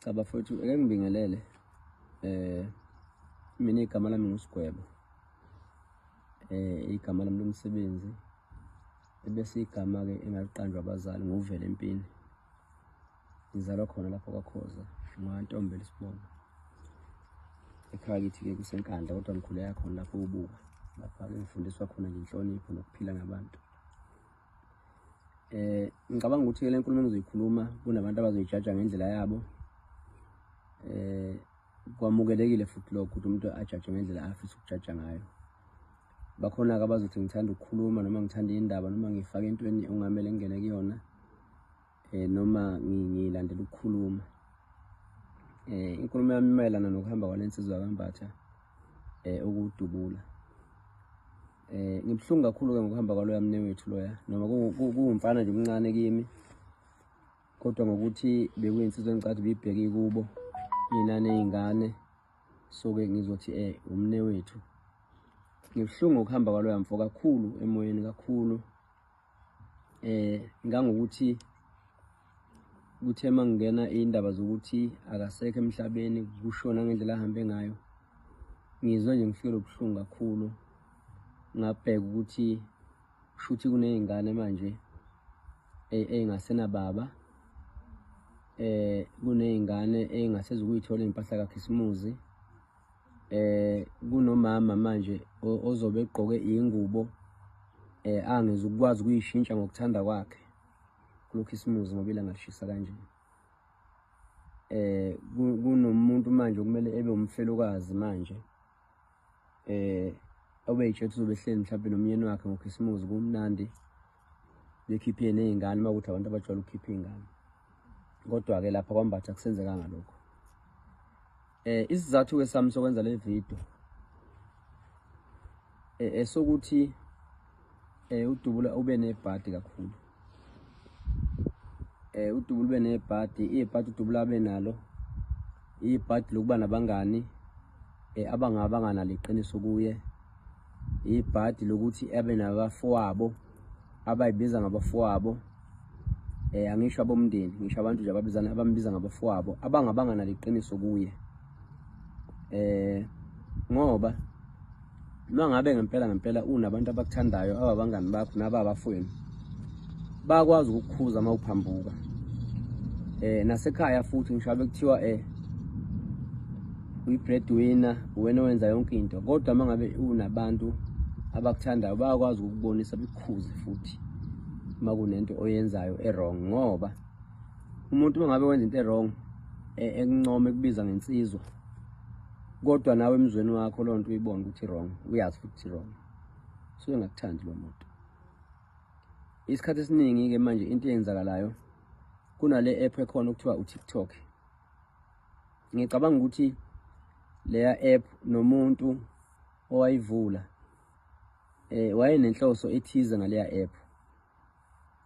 Cha bafowethu, ake ngibingelele. Eh mina igama lami nguSigwebo. Igama lami lomsebenzi ebese igama ke engaliqanjwa abazali nguvele empini. Ngizalwa khona lapho kwaKhoza, ngwaNtombela isibongo. Ekhaya kithi ke kuseNkandla kodwa ngikhulela khona lapho ubuka. Lapha ke ngifundiswa khona nje inhlonipho nokuphila nabantu. Ngicabanga ukuthi le nkulumo engizoyikhuluma kunabantu abazoyijaja ngendlela yabo. Kwamukelekile futhi lokho ukuthi umuntu ajaje ngendlela afisa ukujaja ngayo. Bakhona-ke abazothi ngithanda ukukhuluma noma ngithanda indaba noma ngifake entweni okungamele ngingene kuyona, noma ngilandela ukukhuluma. Inkulumo yami imayelana nokuhamba kwale nsizwa kaMbatha, ukudubula. Ngibuhlungu kakhulu-ke ngokuhamba kwaloya mnewethu loya, noma kuwumfana nje omncane kimi, kodwa ngokuthi bekuyinsizwa engicathi biyibheke kubo inani ey'ngane, so-ke ngizothi umnewethu. Ngibuhlungu ngokuhamba kwaloya mfo kakhulu emoyeni kakhulu, ngangokuthi kuthe uma ngingena iy'ndaba zokuthi akasekho emhlabeni, kushona ngendlela ahambe ngayo, ngizwe nje ngifikelwe ubuhlungu kakhulu. Ngabheka ukuthi kushuthi kuney'ngane manje ey'ngasenababa, kuney'ngane ey'ngasezukuyithola iy'mpahla kaKhisimuzi, kunomama manje ozobe egqoke iy'ngubo angezukukwazi ukuyishintsha ngokuthanda kwakhe kuloKhisimuzi ngoba ilanga lishisa kanje. Kunomuntu manje okumele ebe umfelokazi manje, obeyitshethe uzobe ehleli mhlawumbe nomyeni wakhe ngoKhisimuzi kumnandi, bekhiphe ney'ngane uma kuwukuthi abantu abajwayele ukukhipha iy'ngane. Kodwa-ke lapha kwaMbatha akusenzekanga lokho. Isizathu-ke sami sokwenza le video esokuthi uDubula ube nebhadi kakhulu. UDubula ube nebhadi, ibhadi uDubula abe nalo, ibhadi lokuba nabangani abangabanganalo iqiniso kuye, ibhadi lokuthi abe nabafowabo abayibiza ngabafowabo, angisho abomndeni, ngisho abantu nje ababizana abambiza ngabafowabo abangabanganalo iqiniso kuye. Ngoba uma ngabe ngempela ngempela unabantu abakuthandayo ababangani bakho nababafowenu, bayakwazi ukukukhuza uma uphambuka. Nasekhaya futhi ngisho abe kuthiwa uyi-breadwinner, uwena owenza yonke into, kodwa uma ngabe unabantu abakuthandayo bayakwazi ukukubonisa bekukhuze futhi uma kunento oyenzayo e-wrong. Ngoba umuntu uma ngabe wenza into e-wrong, ekuncoma ekubiza ngensizwa, kodwa nawe emzweni wakho leyo nto uyibone ukuthi wrong, uyazi futhi wrong, so engakuthandi lo muntu. Isikhathi esiningi-ke manje into eyenzakalayo kunale app ekhona okuthiwa uTikTok. Ngicabanga ukuthi leya app nomuntu owayivula wayenenhloso ethize ngaleya app,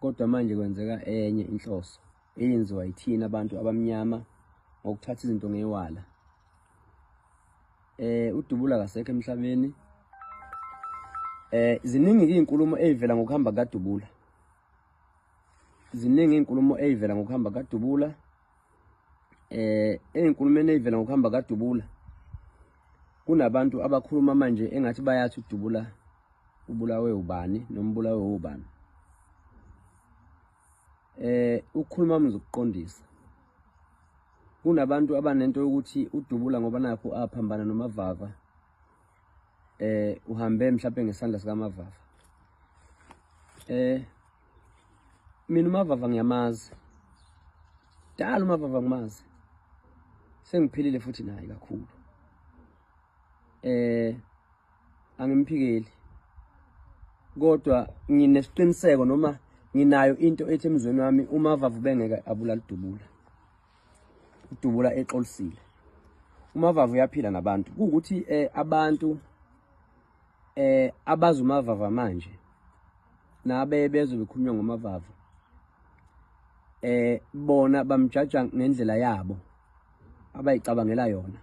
kodwa manje kwenzeka enye inhloso eyenziwa yithina abantu abamnyama ngokuthatha izinto ngewala. UDubula akasekho emhlabeni. Ziningi izinkulumo ezivela ngokuhamba kaDubula, ziningi izinkulumo ezivela ngokuhamba kaDubula. Ey'nkulumeni ey'vela ngokuhamba kaDubula kunabantu abakhuluma manje engathi bayathi uDubula ubulawe ubani noma ubulawe ubani. Ukukhuluma ngizokuqondisa, kunabantu abanento yokuthi uDubula ngoba nakho aphambana noMavava, uhambe mhlawumbe ngesandla sikaMavava. Mina uMavava ngiyamazi dala, uMavava ngimazi sengiphilile futhi naye kakhulu. Angimphikeli, kodwa nginesiqiniseko noma nginayo into ethi emzweni wami uMavava ubengeke abulale uDubula, uDubula exolisile. uMavava uyaphila nabantu, kuwukuthi abantu abazi uMavava manje nabe bezwe bekhulunywa ngoMavava, bona bamjaja ngendlela yabo abayicabangela yona.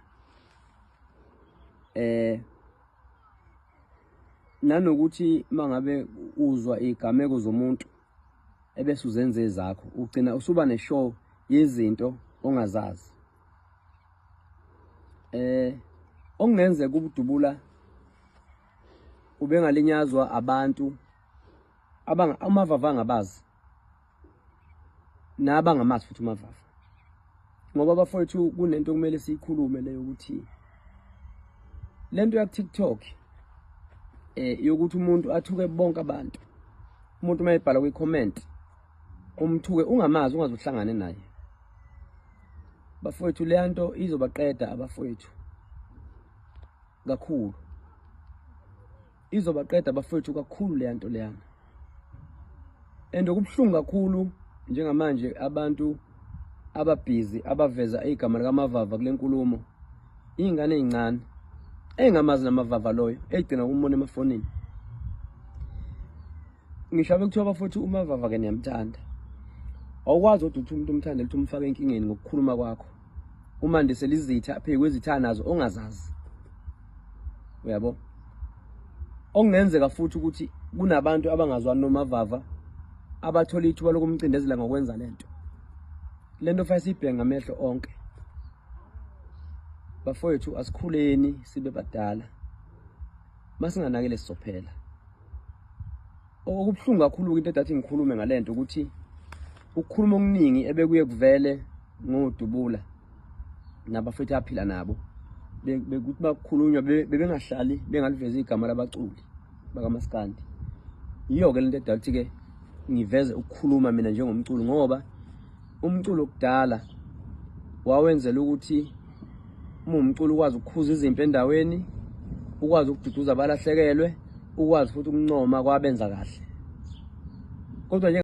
Nanokuthi mangabe uzwa igameko zomuntu ebese uzenze ezakho, ugcina usuba neshow yezinto ongazazi. Okungenzeka ubudubula ubengalinyazwa abantu abanga uMavava angabazi nabangamazi futhi uMavava, ngoba bafowethu kunento okumele siyikhulume leyo ukuthi lento ya TikTok yokuthi umuntu athuke bonke abantu, umuntu uma ebhala kwi-comment umthuke ungamazi, ungaze uhlangane naye. Bafowethu, leya nto izobaqeda abafowethu kakhulu, izobaqeda abafowethu kakhulu leya nto leyana. And okubuhlungu kakhulu njengamanje, abantu ababhizi abaveza igama likaMavava kule nkulumo, iy'ngane ey'ncane ey'ngamazi namavava loyo, ey'gcina ukumbona emafonini. Ngisho bekuthiwa bafowethu uMavava ke niyamthanda, awukwazi kodwa ukuthi umuntu umthande ukuthi umfake enkingeni ngokukhuluma kwakho, umandisele izitha phezu kwezitha nazo ongazazi, uyabo. Okungenzeka futhi ukuthi kunabantu abangazwani noMavava abathola ithuba lokumcindezela ngokwenza lento. Lento fanele siyibheke ngamehlo onke bafowethu. Asikhuleni sibe badala, masinganakele sizophela. Okubuhlungu kakhulu into edathi ngikhulume ngalento ukuthi ukukhuluma okuningi ebekuye kuvele ngodubula nabafethu aphila nabo, bekuthi bakukhulunywa bebengahlali bengalivezi igama labaculi bakamaskandi. Yiyo-ke lento edala ukuthi-ke ngiveze ukukhuluma mina njengomculo, ngoba umculo kudala wawenzela ukuthi uma umculo ukwazi ukukhuza izimpi endaweni, ukwazi ukududuza abalahlekelwe, ukwazi futhi ukuncoma kwabenza kahle, kodwa nje